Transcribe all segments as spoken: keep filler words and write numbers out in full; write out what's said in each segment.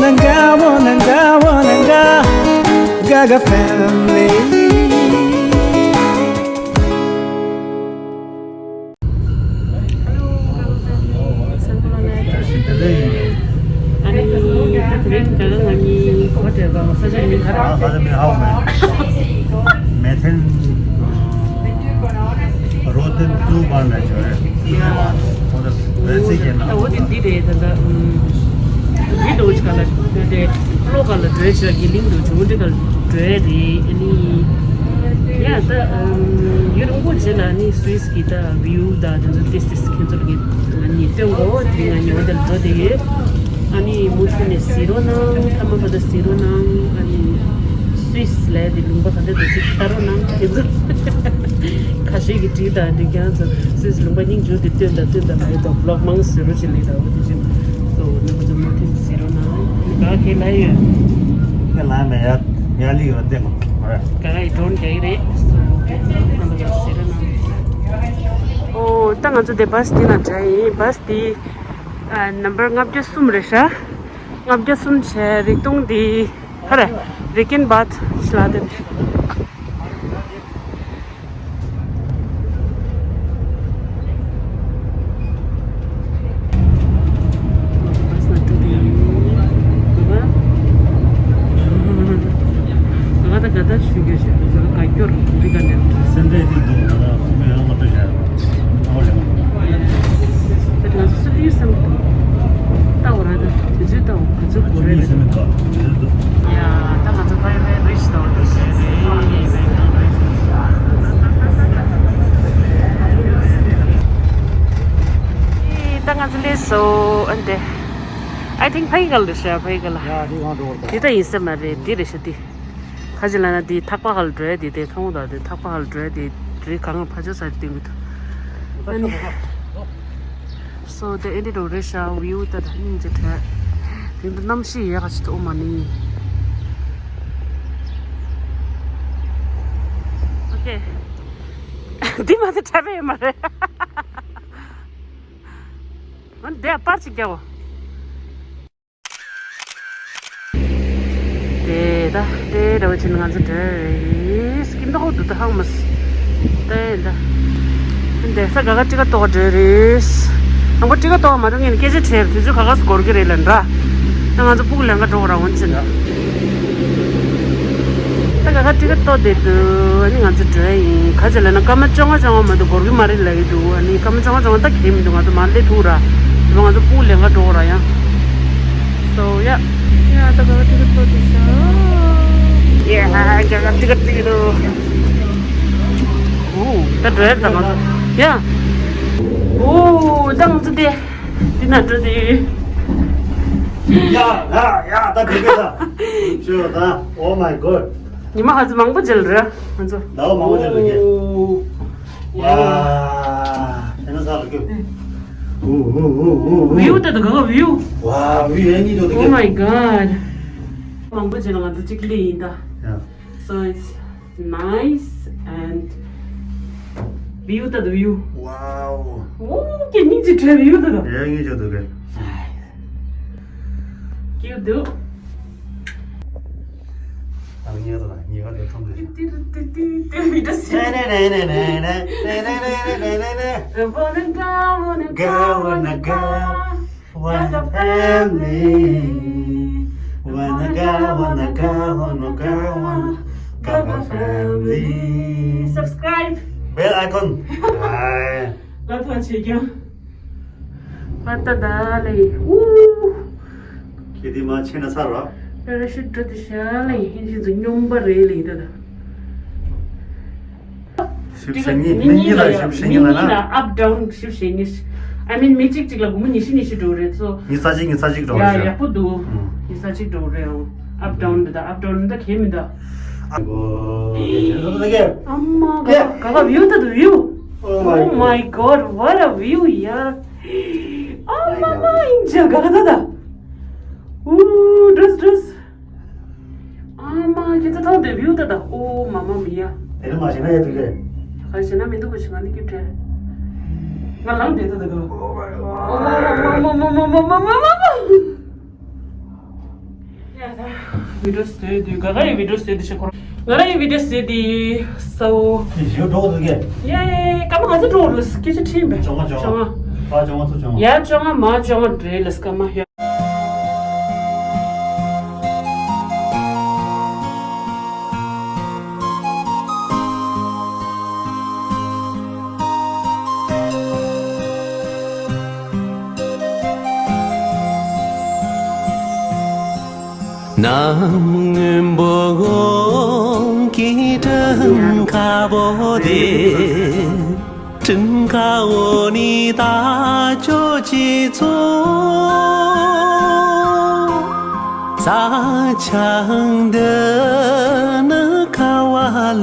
Nanga, Nanga, Nanga, Gaga family. Hello, Gaga family. ཨ་ནི་ད་དེ་རིང་ག་ལ་ང་གཉིས་ག་པར་འགྲོ་ག་ས་ཆ་ཡིན་ག་རེ། ཨ་ཁ་ལ་མི་ཧའོ་མེ། མེ་ཐན་རོ་ཏན་ཏུ་བར་ན་ཆོ་རེ། ཡ། ཁོ་ད་རེ་སི་ཀེ་ན། ད་འོ་དེ་འདི་རེད་ད་ད། འདི་འདྲ་བོ་ཅིག་ག་ལ་འགྲོ་དེ། ལོ་ག་ལ་འགྲོ་ཆོག་གི་གླིང་དུ་ཇོ་འདྲ་ག་ལ་འགྲོ་རེད། ཨ་ནི། ཡ་ད། ཡུན་རིང་པོ་རྗེས་ལ་ནི་སུད་སི་གི་ད་བིའུ་ད་དེ་ཚོ་ཏིས་ཏིས་ཁྱེད་ཚོར་གི་ང་གཉིས་སྟོན་གོ། དེ་རིང་ང་ཉོ་དེར་འགྲོ་དེ་ཡོད། ཨ་ནི་མུ་མཐུད་ནས་གཟིགས་རོགས་གནང་། ཐ་མ་བར་དུ་གཟིགས་རོགས་གནང་། ཨ་ནི་སུད་སི་ལ་དེ་ལུང་པ་ག་འདྲ་འདུག་ཅིག་ལྟ་རོགས་གནང་། དེ་ཚོ་ཁ་ཤས་ཀྱིས་བྲིས་དང་འདི་རྒྱང་ཚོ་སུད་སི་ལུང་པ་སྙིང་རྗེ་དེ་སྟོན་དང་སྟོན་དང་ལ་ཡོད་དང་བི་ལོག་མང་ཟེར་རོ་ཅིག་ལས་དང་འོ་དེ་བཞིན་སོ་ནི་ཁོ་ཚོ་མུ་མཐུད་གཟིགས་རོགས་གནང་། ཨ་ནི་ག་གེ་ལ་ཡོད། ཁྱེད་ལ་མེད་ཡ་ཡ་ལི་ཡོད་དེ་མ་རེད། ག་ག་ཡི་ཌོན་ག་ཡི་རེད། སོ་ཁོ་ཚོ་གཟིགས་རོགས་གནང་། ཨོ་ད་ང་ཚོ་དེ་བ་སི་དེ་ན་འདྲ་ཡིན། བ་སི་དེ་ཨ་ནམ་བར་ལྔ་བརྒྱ་གསུམ་རེད་ཤག་ལྔ་བརྒྱ་གསུམ་བྱས་རིག་སྟོང་དེ་ཧ་རེ་རིག་ཀིན་བཱད་ཤི་ལ་དེ། སེམས་ཁྲལ་འདི་འདུག་ང་རང་མི་ཡང་ལབ་པ་བྱས་ཨའོ་ལེ། ད་ང་ཚོ་སུ་ལུས་སེམས་ལྟ་བ་ར་ད་དུས་ཚོད་ལྟ་བ་ག་ཚོད་འགོར་རེད། སེམས་ལྟ་བ་དུས་ཚོད་འདུག་ཡ་ད་ང་ཚོ་ཕ་ཡུལ་རེ་ཞིག་ལྟ་བ་འགྲོ་བྱས་རེད། ད་ང་ཚོ་སླེབས་སོང་། ཨ་འདི། I think ཕ་ཡི་ག་ལ་རེད་ཤག་ཕ་ཡི་ག་ལ། ཡ་འདི་གང་འགྲོ་བར་འདི་ད་ཡིན་ས་མ་རེད། འདི་རེད་ཤག་འདི། ཁ་ཅིག་ལ་ན་འདི་ཐག་པ་ཧལ་འགྲོ་ཡ་འདི་དེ་ཁ་ངོ་དང་འདི་ཐག་པ་ཧལ་འགྲོ་ཡ་འདི་རི་གང་ཕ་ཆོ་ས་རི་སྟོན་གི་འདུག་ཨ་ནི། སོ་དེ་ཨེ་འདི་འགྲོ་རེད་ཤག་བིའུ་ད་ད་སྙིང་རྗེ་དྲན། དེ་འདི་གནམ་གཤིས་ཡག་ག་ཅིག་འདུག་ཨོ་མ་ནི། ཨོ་ཁེ། འདི་མ་ཚད་དྲ་བས་མ་རེད། ཨ་ནི་དེ་པར་ཅིག་རྒྱག་གོ། དེ་ད་དེ་འདྲ་བ་ཅིག་ང་ཚོ་འདྲ་རེད། སྐྱིད་མདོག་འདུག་ད་ཧང་མ་སི། དེ་ད། འདི་ས་ག་ག་ཊི་ཀ་ཊོག་འདྲ་རེད། ང་ཀ་ཊི་ཀ་ཊོག་མ་འགྲོ་ངས་ནི་སྐད་ཆ་དྲིས་དུས་ཚོད་ག་ག་སུ་འགོར་གི་རེད་ལ་འདྲ། ད་ང་ཚོ་སྤུག་ལེན་ག་འགྲོ་ར་འོན་ཅིན། ད་ག་ག་ཊི་ཀ་ཊོག་དེ་དུ་ནི་ང་ཚོ་འགྲོ་ཡིན། ག་ཅི་ལ་ན་སྐར་མ་བཅོ་ལྔ་བཅོ་ལྔ་མ་གཏོགས་འགོར་གི་མ་རེད་ལབ་ཡི་འདུག་ཨ་ནི་སྐར་མ་བཅོ་ལྔ་བཅོ་ལྔ་ད་གས་མི་འདུག་ང་ཚོ་མ་སླེབས་ཐུག་ར། དེ་ང་ཚོ་སྤུག་ལེན་ག་འགྲོ་ར་ཡང་། So yeah. Yeah, ད་ག་ག་ཊི་ཀ་ཊོག་དེ་ཤ། Yeah, ག་ག་ཊི་ཀ་ཊོག་དེ་ལོ། ཨོ། ད་འགྲོ་ཡ་ད་ང་ཚོ། Yeah. ཨོ། ད་ང་ཚོ་དེ། དེ་ན་འགྲོ་དེ། ཡ་ཡ་ཡ་ད་འགྲོ་གི་ད། ཤོད་ད། Oh my god. ཉི་མ་ཧ་ཙི་མང་པོ་མཇལ་ར་ང་ཚོ། ཟླ་བ་མང་པོ་མཇལ་ར་གི། ཨོ། ཡ། དེ་ན་ས་ལ་གི། ཨོ་ཨོ་ཨོ་ཨོ། བིའུ་ད་ད་ག་ག་བིའུ། ཝ་བིའུ་ཡ་གཉིས་འགྲོ་དེ་གི། Oh my god. མང་པོ་མཇལ་ང་ཚོ་གཅིག་ལས་ཡིན་ད། ཡ། So it's nice and view ད་view. Wow. ཨོ་ཀྱེ་ཉིན་གྱི་བྲལ་view ད་ད། ཡ་ཡིན་ཅོ་འདུག་གི། ཀྱེ་འདུག་ཨ་ངེས་ད་ཉེས་ཁ་དེ་ཐོམ་དེ། ཏི་ཏི་ཏི་ཏི་ཏི་ཏི། Wanna go, wanna go, wanna go. Wanna family. Wanna go, wanna go, wanna go, wanna go family. Subscribe. Bell icon. ཨ། ལ་ཐོ་ཆེ་ཀྱང་། ཨ་ད་ད་ལེ། ཨུ། ཁྱེད་དེ་མ་ཆེ་ན་ཚར་བ། པེ་ར་ཤུད་འགྲོ་དེ་ཤ་ལེ། ཧིན་ཤིན་ཚོ་སྙོམས་པ་རེད་ལེ་ད་ད། ཞིབ་བཤེར་གཉིས། མི་གཉིས་ལ་ཞིབ་བཤེར་གཉིས་ལ་ན། མི་གཉིས་ལ་up down ཞིབ་བཤེར་གཉིས། I mean མི་གཅིག་གཅིག་ལ་སྒོར་མོ་ཉི་ཤུ་ཉི་ཤུ་འགྲོ་རེད་སོ། ཉི་ཤུ་རྩ་གཅིག་ཉི་ཤུ་རྩ་གཅིག་འགྲོ་རེད། ཡག་པོ་འདུག་ཨུ། ཉི་ཤུ་རྩ་གཅིག་འགྲོ་རེད། ཨོ། up down འདི་ད་up down འདི་ད་གས་མི་འདུག་ཨ་མ་ག་ག་view ད་ད་view. Oh my god, what a view ཡ། ཨ་མ་མ་ཡིན་ཅག་ག་ག་ད་ད། ཨུ་dress dress. ཨ་མ་ཁྱེད་ཚོ་ཐོག་དེ་བིའུ་ད་ད། ཨོ་མ་མ་མི་ཡ། དེ་ནི་མ་བྱས་ན་ཡ་དུས་རེད། ག་བྱས་ན་མི་འདུག་ག་བྱས་ན་འདི་སྐྱིད་བྲལ། ང་ལངས་བསྡད་ད་ད་ག་ཨོ་མ་མ་མ་མ། ཡ་ད་བི་ཌིའོ་བཟོས་དུས་ག་ག་ཡི་བི་ཌིའོ་བཟོས་དུས་ཤེས་ཁོ་རང་ང་རང་ཡི་བི་ཌིའོ་བཟོས་དུས་སའོ། དེ་ཞིག་འགྲོ་འདུག་གས། ཡ་ཡ་ཡ་སྐར་མ་ག་ཚོད་འགྲོ་ལ་སྐད་ཆ་དྲིས་པས། བཅོ་ལྔ་བཅོ་ལྔ། ཕ་བཅོ་ལྔ་ཚོ་བཅོ་ལྔ། ཡ་བཅོ་ལྔ་མ་བཅོ་ལྔ་རེད་ལ་སྐར་མ་ཡ། གནམ་སྔོན་པོ་གི་གྲངས་ཀ་བོ་དེ། གྲངས་ཀ་བོ་ནི་ད་ཅོ་ཅི་ཚོ། ས་ཆ་འདི་ནི་ཁ་བ་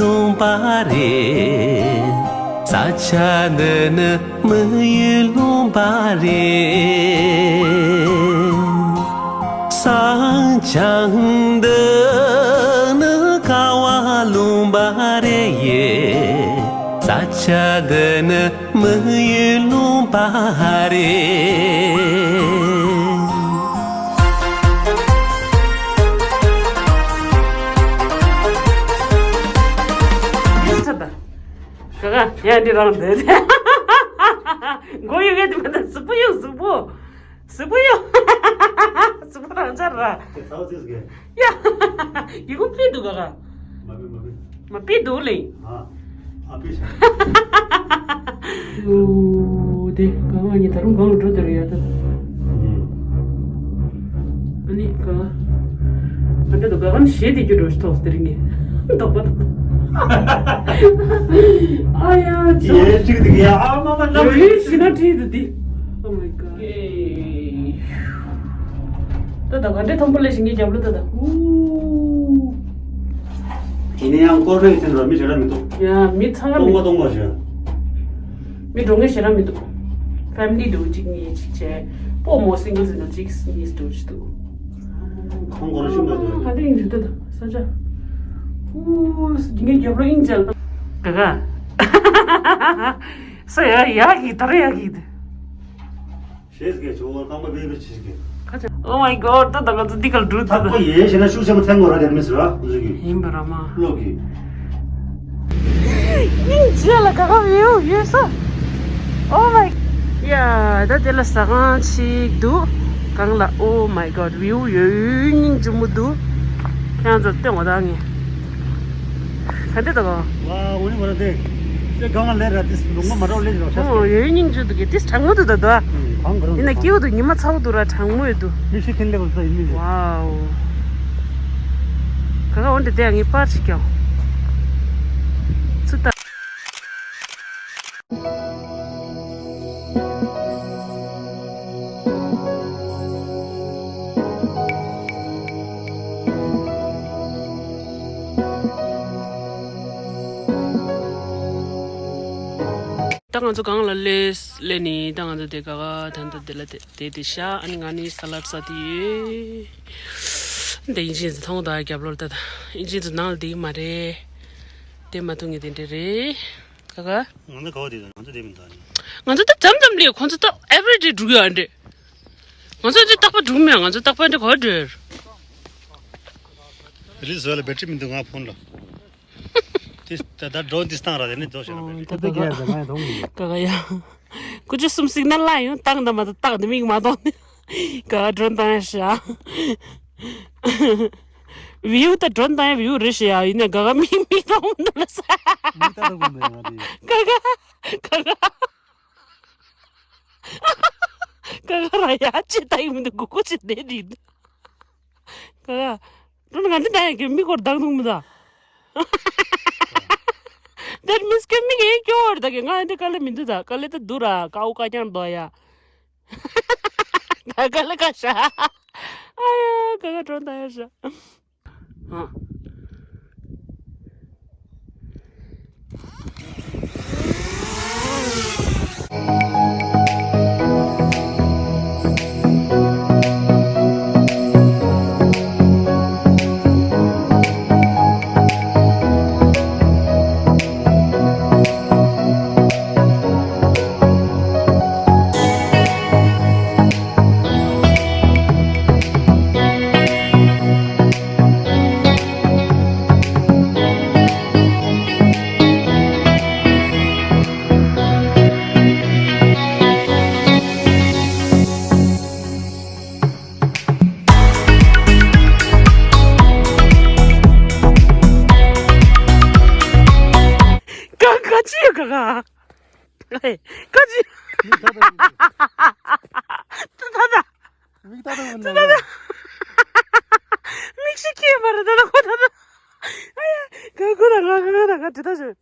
ལུང་པ་རེད། ས་ཆ་འདི་ནི་མི་ཡུལ་ལུང་པ་རེད། ས་ཆ་འདི་ནི་ཁ་བ་ལུང་པ་རེད། ས་ཆ་འདི་ནི་མི་ཡུལ་ལུང་པ་རེད། ཡིན་ཚར་ད། ག་ག་ཡ་འདི་རང་འདི། མགོ་ཡུ་གེ་དེ་མ་ད་གཟུགས་པོ་ཡུ་གཟུགས་པོ། གཟུགས་པོ་ཡུ། གཟུགས་པོ་རང་འཇགས་ར། དེ་ཚ་བ་ཙིག་གེ། ཡ། ཡི་གུ་ཕི་འདུག་ག་ག། མ་ཕི་མ་ཕི། མ་ཕི་འདུག་ལེ། ཨ། ཨ་ཕི་ཤ། ཡོ། དེ་ག་ག་ངས་ད་རུང་གང་ལ་འགྲོ་དེ་རུ་ཡ་ད། ཨ་ནི་ག་ཨ་འདྲ་དུ་ག་ག་ནི་ཞེས་དེ་རྒྱུ་འགྲོ་ཞིག་ཐོག་སྟེ་རིང་ངས་དོག་པ་དང་། ཨ་ཡ་ཅོ། ཡེ་ཅིག་དེ་ཡ་ཨ་མ་མ་ལ། ཡོ་ཡེ་ཤི་ན་ཁྲིད་དུ་དེ། Oh my god. ད་ད་ག་འདྲའི་མཐོན་པོ་ལས་ཞིག་ངའི་རྒྱབ་ལོ་ད་ད། ཨུ། དེ་ནས་ཡང་སྐོར་རེ་ཡིན་ཟེར་ར་མི་ཞེ་དྲག་མི་འདུག་ཡ་མི་ཚང་མ་སྟོང་པ་མི་སྟོང་པ་ཞིག་མི་འགྲོ་མཁན་ཞེ་དྲག་མི་འདུག་ཕེ་མི་ལི་འདུག་གཅིག་གཉིས་གཅིག་བྱས། སྤོ་མོ་སིང་གལ་ཟེར་འདུག་གཅིག་གཉིས་འདུག་གཅིག་འདུག་ཁོང་སྐོར་ཞུ་མ་འདུག་ང་དེ་ཡིན་འདུག་ད་ད་ས་ཆ། ཨུ། ངའི་རྒྱབ་ལོ་ཨིན་ཅལ་ད། ག་ག་ས་ཡ་ཡ་གི་ད་རེ་ཡ་གི་ད། ཤེས་ཀྱི་ཆུ་བོ་རྐང་པ་སྦས་པའི་ཆེས་ཀྱི། Oh my god. ད་ད་ག་ཚོད་འདི་ག་ལ་འགྲོ་ཐག་པ་ཡེ་ཤེ་ན་ཤུགས་ཆེན་པོ་ཐེངས་ངོ་ར་དེར་མི་ཟེར་བ་འདི་གི། ཡིན་པ་ར་མ། བློ་གི། སྙིང་རྗེ་ལ་ག་ག་ཡོད་ཡོད་ས། Oh my. ཡ། ད་དེ་ལ་ཟ་ཁང་ཅིག་འདུག་གང་ལ། Oh my god. བིའུ་ཡོད་སྙིང་རྗེ་མོ་འདུག་ཁྱེད་རང་ཚོ་སྟོན་གོ་ད་ངས། ག་འདྲ་འདུག་ག་ཝ་འོ་ནི་འོ་ན་དེ། དེ་གང་ལ་ལས་ར་དེ་ལུང་མ་མ་རོ་ལས་རོ་ཤ། ཨོ་ཡོད་སྙིང་རྗེ་འདུག་གི་དེ་གྲང་མོ་འདུག་ད་དོ། གང་ག་རོ་ཡིན་ན་སྐྱིད་པོ་འདུག་ཉི་མ་ཚ་པོ་འདུག་ར་གྲང་མོ་ཡོད་འདུག་མི་ཤི་ཁེན་ལེ་བ་ད་ཡིན་མི་རེད། ཝའོ། ག་ག་འོ་འདྲ་དེ་ངའི་པར་ཞིག་ཀྱང་། ཚུ་ད། ད་ང་ཚོ་གང་ལ་སླེབས་སླེབས་ནི། ད་ང་ཚོ་དེ་ག་ག་ད་ད་དེ་ལ་དེ་དེ་དེ་ཤ། ཨ་ནི་ང་ནི་ས་ལད་ཟ་དེ་ཡོད། འདི་ཨིན་ཇི་ཚོ་མཐོང་ད་རྒྱབ་ལོར་ད་ད་ཨིན་ཇི་ཚོ་ནང་ལ་དེ་མ་རེད། དེ་མ་ཐུག་ངེས་དེ་འདྲ་རེད། ག་ག་ང་ཚོ་ག་བ་དེ་ད་ང་ཚོ་དེ་མི་འདུག་ང་ཚོ་ད་འཛམ་འཛམ་ལས་ཁོང་ཚོ་ད་everyday འགྲུག་ཡོད་ཨ་འདྲ། ང་ཚོ་འདི་རྟག་པར་འགྲུག་མེད། ང་ཚོ་རྟག་པར་འདི་ག་བ་འགྲོ་ཡོད། རི་བཟོ་ལ་བེ་ཊི་རི་མི་འདུག་ང་ཕོན་ལ། དེ་ད་ད་ཌོན་དེ་སྟངས་ར་དེ་ནི་རྫོགས་ཤག་ལ་བེ་ཊི་རི། ད་ད་ག་ཡ་ད་ང་ཡ་མཐོང་གི་ཡོད། ག་ག་ཡ། ཀུ་ཅོ་གསུམ་སིག་ནལ་ལ་ཡོང་བཏང་ད་མ་ད་བཏང་ད་མིག་མ་གཏོང་ནི། ག་ག་ཌོན་བཏང་ཡ་ཤ། བིའུ་ད་ཌོན་བཏང་ཡ་བིའུ་རེད་ཤ་ཡ། ཡིན་ན་ག་ག་མིག་མིག་གཏོང་མི་འདུག་ལ་ས། མིག་ལྟ་ད་གོ་མེད་ང་དེ། ག་ག་ག་ག་ག་ག་ར་ཡ་ཅེ་ད་ཡིན་མི་འདུག་གུ་གུ་ཅེ་དེ་རེད། ག་ག་ཌོན་ང་འདི་ད་ཡ་གི་མིག་སྐོར་ལྡང་འདུག་མི་ད། དེར་མིས་ཀྱི་མིག་ཡེ་སྐྱོ་བར་ད་གི་ང་འདི་དཀའ་ལས་མི་འདུག་ད་དཀའ་ལས་ད་འདུག་ར་ཀའུ་ཀ་ཀྱང་འདུག་ཡ། ད་དཀའ་ལས་ཀ་ཤ། ཨ་ཡ་ག་ག་ཌོན་ད་ཡ་ཤ། ཨ། ཨེ། ཀ་ཅི། མིག་ད་ད་ད་ད། མིག་ད་ད་ད་ད། མིག་ཤི་ཁྱེད་མ་རེད་ད་ད་ཁོ་ད་ད། ཨ་ཡ། ཁོ་ཁོ་ད་ང་ཁོ་ད་ང་དྲི་ད་ཞུ།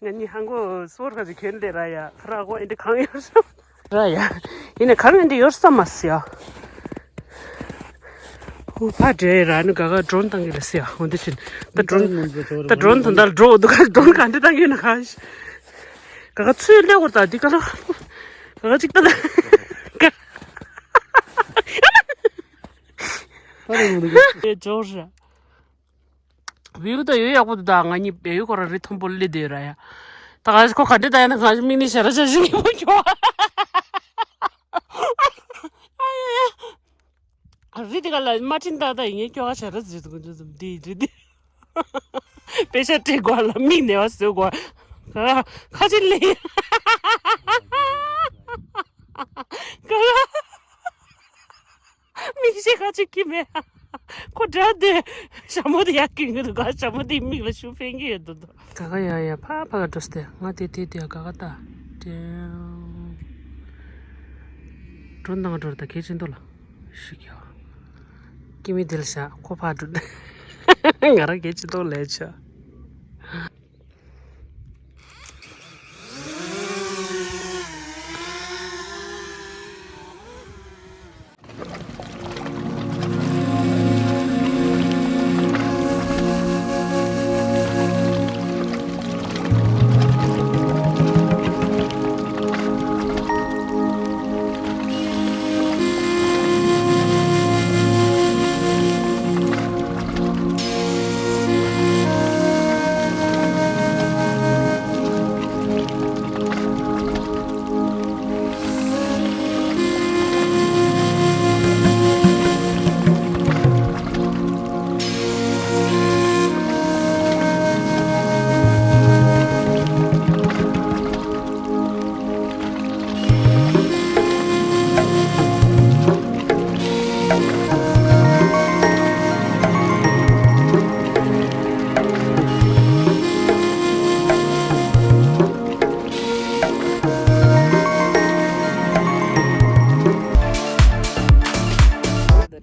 ང་གཉིས་ཧང་གོ་སོར་ག་ཅི་ཁྱོད་འདི་ར་ཡ། ཁ་ར་ཁོ་ཨེ་འདི་གང་ཡོད་ས། ར་ཡ། ཡིན་ནས་གང་ཡོད་འདི་ཡོད་ས་མ་སི་ཡ། ཧུ་ཕ་འདྲེ་ར་ནི་ག་ག་ཌོན་བཏང་གི་ལ་སི་ཡ། འོ་འདི་ཕྱིན་ད་ཌོན། ད་ཌོན་ད་ལ་འགྲོ་འདུག་ག་ཌོན་ག་འདི་བཏང་གི་ན་ག་ཤི། ག་ག་ཚུལ་ལེགས་པར་ལྟ། འདི་ག་ལ་ག་ག་ཅིག་ལྟ་ལ། ཨེ་ཇོར་ཇ། བིའུ་ད་ཡོད་ཡག་པོ་འདུག་ད་ང་གཉིས་བལ་ཡུལ་ཁོ་ར་རི་མཐོན་པོ་སླེབས་བསྡད་ཡོད་ར་ཡ། ད་ག་ཁོ་ག་འདྲ་ད་ཡ་ན་ག་མིག་ནི་ཞེ་ར་ཆ་ཞིག་ཡིན་པོ་ཁྱོ། ཨ་ཡ་ཡ། རི་དེ་ག་ལ་མ་ཕྲིན་ཏག་ཏག་ཡིན་ངེས་ཁྱོ་ག་ཞེ་ར་ཟིག་འདུག་འདི་འདི་འདི། པེ་ཤ་སྤྲད་དགོས་ལ་མིག་ནེ་བ་བཟོས་དགོས། ཁ་ཆེ་ལེ། མིག་ཤེས་ཁ་ཅིག་གི་མེད། ཁོ་འདྲ་དེ། ཞྭ་མོ་དེ་ཡག་གི་ཡོད་འདུག་ག་ཞྭ་མོ་དེ་མིག་ལ་ཤུགས་ཕན་གི་ཡོད་འདུག་ད། ག་ག་ཡ་ཡ་ཕ་ཕ་ག་འགྲོ་སྟེ་ང་དེ་དེ་དེ་ག་ག་ད། ཀྲེང་། ཀྲུང་དང་འགྲོ་ད་གལ་ཆེན་འདུག་ལ། ཤི་གི་ཡ། ཀི་མི་དེ་ལ་ཤ་ཁོ་ཕ་འགྲོ། ང་རང་གལ་ཆེན་འདུག་ལས་ཆ།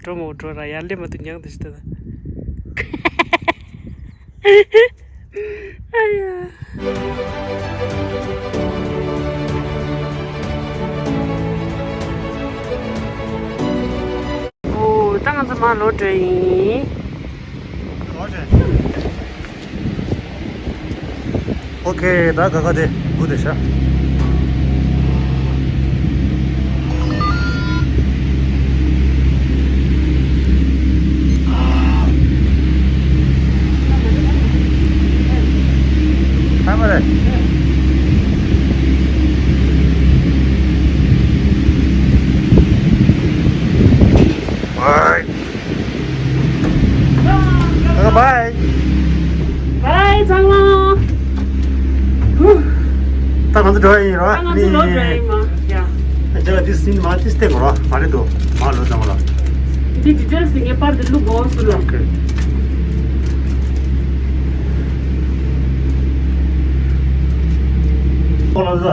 འགྲོ་མོ་འགྲོ་ར་ཡར་སླེབས་མ་ཐུབ་མྱངས་དེ་ཞིག་ད། ཨ་ཡ། ཨོ། ད་ང་ཚོ་མར་ལོག་འགྲོ་ཡིན། ཨོ་ཁེ། ད་ག་ག་དེ་བུ་དེ་ཤ། ཁ་མ་རེད། ཨོའི། Bye bye. Bye ཚང་མ། ད་ང་ཚོ་འགྲོ་ཡ་ཡིན་རོ། ད་ང་ཚོ་ལོག་འགྲོ་ཡ་ཡིན་མ། ཡ། ཨ་ཅག་དེ་སིན་མ་དེ་སྟེ་གོ་རོ། མ་རེད་དོ། མ་ལོ་ཚང་མ་ལ། འདི་ཌི་ཊེལ་སི་ངེས་པར་དུ་བླུག་དགོས་སུ་ལ། ཨོ་ཁེ། ཁོ་ལ་ཟ།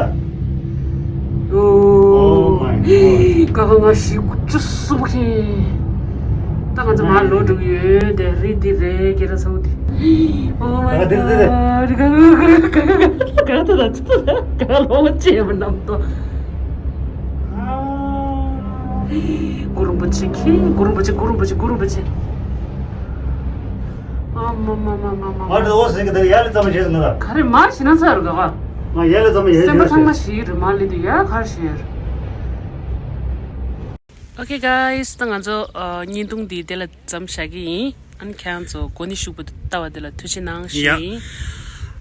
Oh my God. ཀ་ཁ་ང་ཤི་ཀུ་ཅུ་སུ་བ་ཁེ། ད་ང་ཚོ་མར་ལོག་འགྲོ་གི་ཡོད་དེ། རི་འདི་རེད་ཀེ་ར་སོ་དེ། Oh my God. ཀ་ཁ་ད་ད་ཀ་ཁ་ལོག་བྱས་མ་ནམ་ཏོ། གུ་རུ་པ་ཆེ་ཁེ། གུ་རུ་པ་ཆེ། གུ་རུ་པ་ཆེ། གུ་རུ་པ་ཆེ། ཨ་མ་མ་མ་མ་མ། ང་འགྲོ་བ་ཟེར་གི་འདུག་ཡར་ལ་ཙམ་བྱས་ཟིན་ན། ག་རེ་མར་ཤི་ན་ཚར་ག་ག་ང་ཡར་ལ་ཙམ་ཡར་སེམས་པ་ཚང་མ་ཤི་རེད་མ་ལི་དུ་ཡ་གར་ཤི་ཡར། Okay guys, ད་ང་ཚོ་ཨ་བརྙན་ཐུང་འདི་དེ་ལ་མཚམས་བཞག་གི་ཡིན། ཨ་ནི་ཁྱེད་རང་ཚོ་གོ་ནི་ཤུགས་པོ་ལྟ་བ་དེ་ལ་ཐུགས་རྗེ་གནང་ཞུ་ཡ་ཡིན།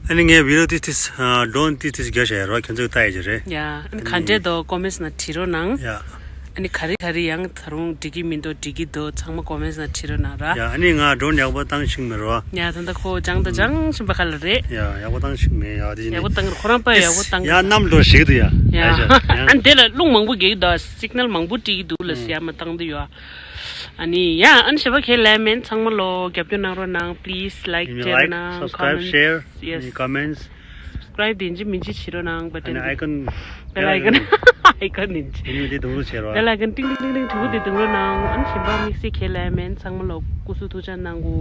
ཨ་ནི་ངས་བི་ཌི་ཡོ་ཏིས་ཏིས་ཨ་ཌོན་ཏིས་ཏིས་རྒྱག་བྱ་ཡ་རོ། ཁྱེད་ཚོས་ལྟ་ཡ་ཅིག་རེད། ཡ། ཨ་ནི་ག་འདྲས་འདུག་ཀོ་མེན་ཊི་ནང་བྲིས་རོགས་གནང་། ཡ། ཨ་ནི་ག་རེ་ག་རེ་ཡང་ད་རུང་འགྲིག་གི་མི་འདུག་འགྲིག་གི་འདུག་ཚང་མ་ཀོ་མེན་ཊི་ནང་བྲིས་རོགས་གནང་ར། ཡ། ཨ་ནི་ང་ཌོན་ཡག་པོ་བཏང་ཤིག་མེད་རོ། ཡ། ད་ལྟ་ཁོ་སྦྱང་ད་སྦྱང་བཞིན་པ་ཁ་ལ་རེད། ཡ། ཡག་པོ་བཏང་ཤིག་མེད་ཡ། དེ་ཡག་པོ་བཏང་། ཁོ་རང་པ་ཡག་པོ་བཏང་། ཡ། གནམ་ལོ་ཞིག་ཏུ་ཡ། ཡ། ཨ་ནི་དེ་ལ་རླུང་མང་པོ་རྒྱག་གི་འདུག་སིག་ནལ་མང་པོ་སྤྲད་ཀྱི་འདུག་ལ་ཟེར་ཡ་མ་བཏང་དུ་ཡོད། ཨ་ནི་ཡ། ཨ་ནི་ཞེ་པོ་ཁས་ལེན་མེད། ཚང་མ་ལོ་རྒྱབ་སྐྱོར་གནང་རོགས་གནང་། Please like, share གནང་། Comments, yes, comments. subscribe དེ་འཇི་མིན་འཇི་བྱེད་རོགས་གནང་། button ཨ་ནི་icon bell icon icon དེ་འཇི། ཡིན་མི་དེ་རྡུང་རོགས་བྱེད་རོགས། bell icon ཏིང་ཏིང་ཏིང་ཏིང་དྲིལ་བུ་དེ་རྡུང་རོགས་གནང་། ཨ་ནི་གཞན་པ་དམིགས་བསལ་ཁས་ལེན་མེད། ཚང་མ་ལ་སྐུ་གཟུགས་ཐུགས་ཅག་གནང་གོ།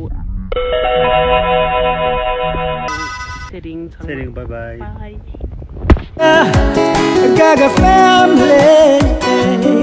ཚེ་རིང་། ཚང་མ་ཚེ་རིང་། bye bye. bye. Gaga family.